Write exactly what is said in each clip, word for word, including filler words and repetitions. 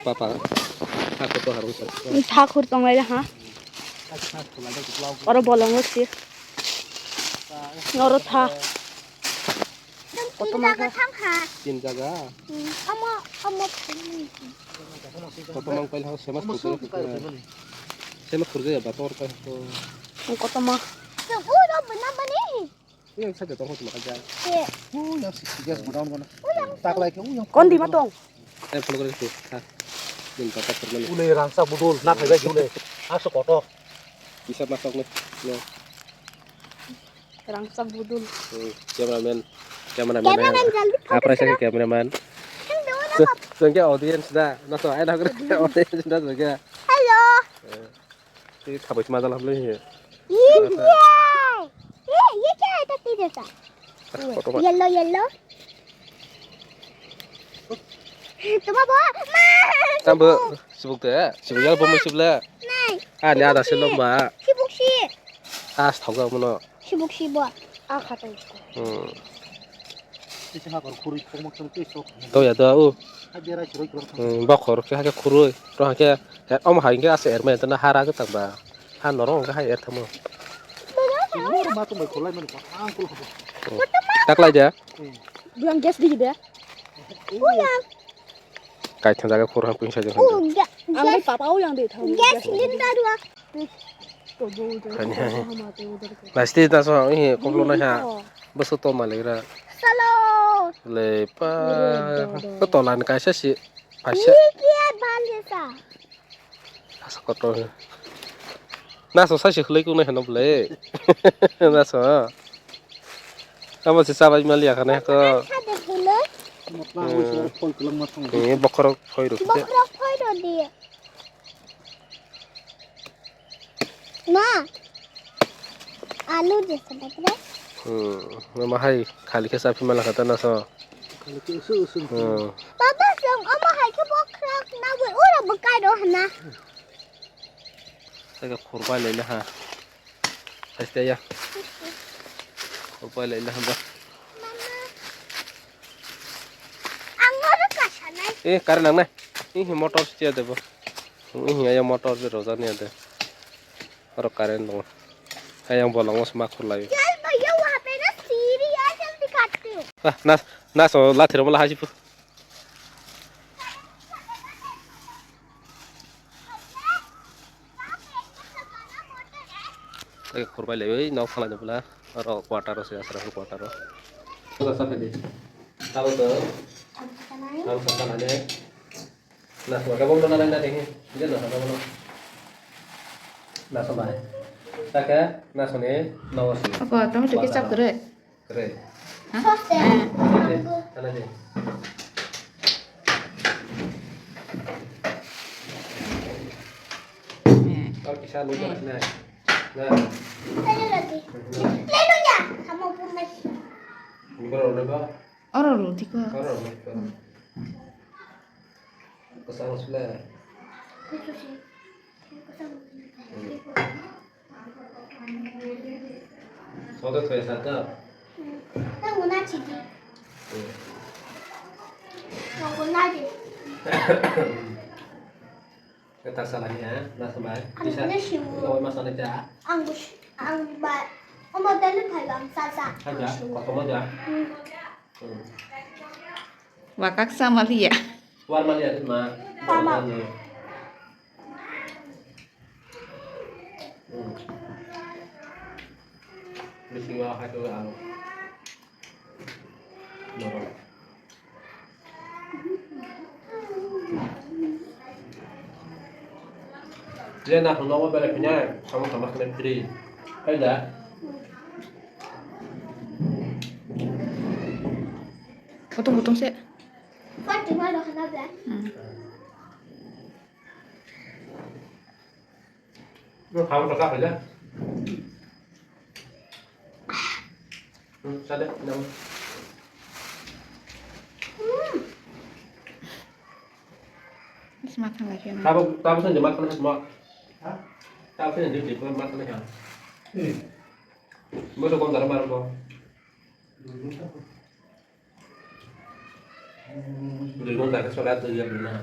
Papa, tha khurto harung sa. Tha khur tonglai ha. Oro bolongo si. Oro tha. Kotorma khe. Tin jaga. Amo, amo. Kotorma pail ha, sema khurjaya. Sema khurjaya ba tor pail ha. Kotorma. Yang sa de tong khutma kha. Yang si gas godown gono. Taklai khe yang. Kondi ma tong. Eh, follow kore tu. Ha. Din papa khurmani. Ule rangsa budul na phaibai ule. Aso kotor. Bisa masuk nih. No. Rangsa budul. Hmm, cameraman. Cameraman. Cameraman jaldi focus karo. Apa rasa cameraman? Sengke audience da. Naso ai na kore audience da sengke. Hello. Eh. Tei thabai se majal hamle he. Ye, ye. Ye, ye kya hai ta tijesa? Kotorma. Yellow, yellow. Tuma bo. Ma. Tambo sibuk de, sibuk ya bo mo sibuk le. Nai. Ah, ni ada se lomba. Sibuk si. Ah, thok ga mo no. Sibuk si bo. Ah, khato. Hmm. Tei se hakor khurui khokma kheno tei sok. To ya do u. Hai berai se roi kwlwng thang. Hmm, bokhor khe hakhe khurui. To hakhe he, omo hai khe ase ermai tana hara gotang ba. Ha norok hwnkhe hai er thamo. Tei norok ma tongbai kholai mani kha ang kul habo. Hmm. Taklai de. Hmm. Buang gas di de. Kaithang jaga khur hang pingsa jeng. Oh, ga-, ang gas, papa uyang de thang. Gas cylinder wa. Hani, hani. Plastic ta so, eh, koplo na ha. Boso to malik ra. Salo. Le pa. Ko tolan kaisa si. Paisa. Ni kia bali sa. Asa kotor. Naso saisi khwlai kungnai hwno bwle. Naso. Abo se chabai mali akhane ko. Sa de khwlai. Motla wi se phoi kwlwng ma thang. Eh, bokhorok phoi rw. Bokhorok phoi rw di. Ma. Alu de sa de. Hmm, ma hai khali khe cha phi mala kha ta naso. Khali khe usu usu. Hmm. Baba, chwng omo hai khe bokhorok na wi ura bwkai rw hwna. Tei khe khurbai lai le ha. Haste ya. Khurbai lai le ha ba. Ang oro kasanai. Eh, current nangnai. Eh, motor sia de bo. Eh, ya motor de roja ni de. Oro current dong. Ayang bolongo sma khurlai. Chal bhaiya, wahan pe na siri hai, jaldi kaatte ho. Ah, nas, nas, o lathi romla haji pu. Ai khurbai lai, oi, nok phalai bwla. Oro quarter o se asra quarter o. Bwla sa phedi. Tabo to. Ang sa kanai. Ang sa kanai. Naso, double na nang na ding. Dia naso, double na. Naso bai. Taka, naso ni, naso ni. Apa, tamo tiki chap kere? Kere. Ha? Sos de. Eh. Ana de. Ana de. Eh. Kau kisah lu Eh. Terus na. Nah. Ada lagi. Lalu ya, sama pun lagi. Ini baru ada, Pak? Oro rw tiko. Oro rw tiko. Kwchang sle. Soda thoya saka. Tang una chidi. Tang una di. Kata salani ha, nasa bai. Ang bisa. Nasimu. Kau masa ni ta. Ang bus, ang ba. Omo dali thai bang sasa. Haja, kotomo ja. Hmm. Hmm. Wakak sama liya. War mali ya ma. Sama. Hmm. Bisi wa hai tu anu. Norok. Dia nak nogo bela punya, kamu sama kena free. Ada. Potong-potong sih. Fatima lo kena bela. Hmm. Lo kamu tak apa ya? Hmm, sada, nama. Mas makan lagi na. Tabu, tabu sen jemat kan semua. Hah? Tabu sen jemat kan semua. Hmm. Musuh kau dalam baru kau. Dulu tak. Dulu tak, solat tu dia pernah.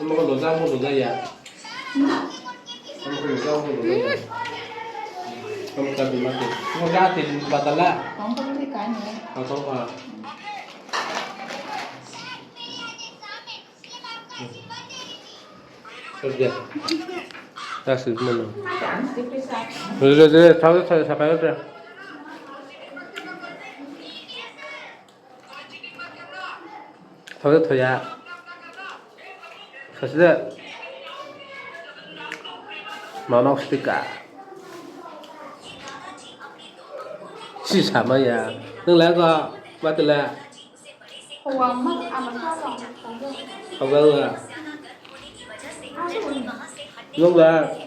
Omo ko loja, omo loja ya. Omo ko loja, omo loja ya. Omo ka di mati. Omo ka di batala. Omo ko di kani. Atau apa? Kerja. Tasik mana? Kerja, kerja. Tahu saya siapa kerja? Thok thok ya. Sasida. Manok stika. Si sama ya. Nung la ko matila. Hawa mak ama ka ba. Hawa la. Nung la.